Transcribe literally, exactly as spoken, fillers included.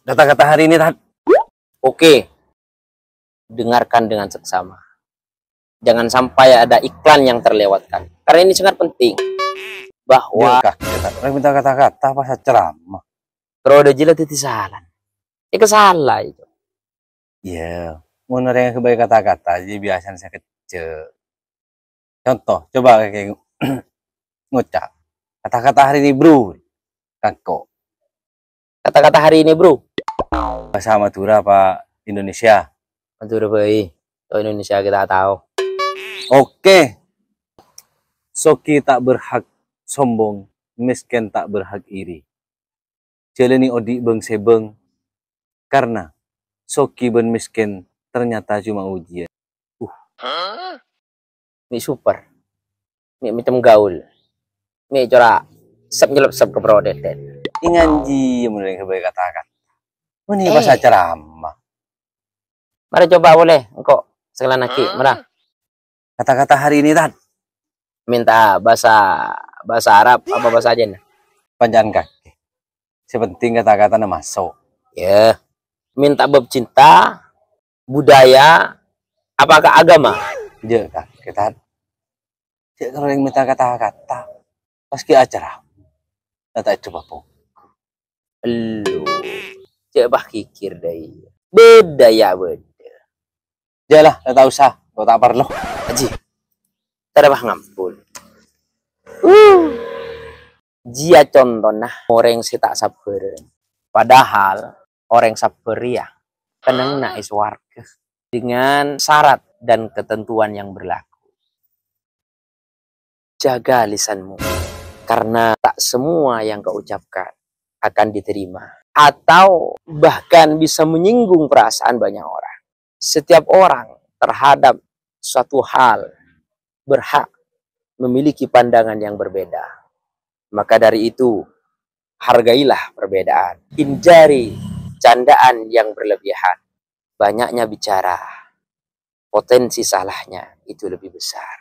Kata-kata hari ini, Tad. Oke, dengarkan dengan seksama. Jangan sampai ada iklan yang terlewatkan. Karena ini sangat penting. Bahwa Jâ', Ka', ya, Tad. Rèng mènta kata-kata pas ceramah. Roda jila titi salah. Itu salah itu. Iya, ngono rèng ghâbây kata-kata, jadi biasanya saya kecil. Contoh, coba kayak ngoca'. Kata-kata hari ini, Bro. Kako. Kata-kata hari ini, Bro. Bahasa Madura apa Indonesia? Madura bhâi. Atau Indonesia kita tahu. Oke. Sogi tak berhak sombong, miskin tak berhak iri. Jalani odi' bâng-sèbâng, karena sogi bân miskin ternyata cuma ujian. Uh. Mè' super. Mè' macem gaul. Mè' cora' sep-nyellepsep ka pèrot dèdèn. Inganji mon rèng ghâbây kata-kata. Mènè Eh. Pas ceramah. Mara coba boleh, engko' sekalian lagi, mara. Kata-kata hari ini, Tad. Mènta bahasa, bahasa Arab apa bahasa Cina? Pancèn kakè. Sè penting kata-katana maso'. Ya. Mènta bab cinta, budaya, apakah agama? Jâ', Tad. Cè' karo rèng mènta kata-kata. Pas ghi' acara. Kata itu apa? Elu. Cè' pas kikir dâi. Bâdâ ya, bâdâ. Jâ' la, ta' usah. Kok ta' parlo. Aji. Tara pas ngampun. Uh. Jiyâ contona orèng sè ta' sabbhârân. Padahal orèng sabbhâr rèya kennengnganna è sowarghâ dengan syarat dan ketentuan yang berlaku. Jaga lisanmu, karena tak semua yang kau ucapkan akan diterima atau bahkan bisa menyinggung perasaan banyak orang. Setiap orang terhadap suatu hal berhak memiliki pandangan yang berbeda. Maka dari itu, hargailah perbedaan. Hindari candaan yang berlebihan. Banyaknya bicara, potensi salahnya itu lebih besar.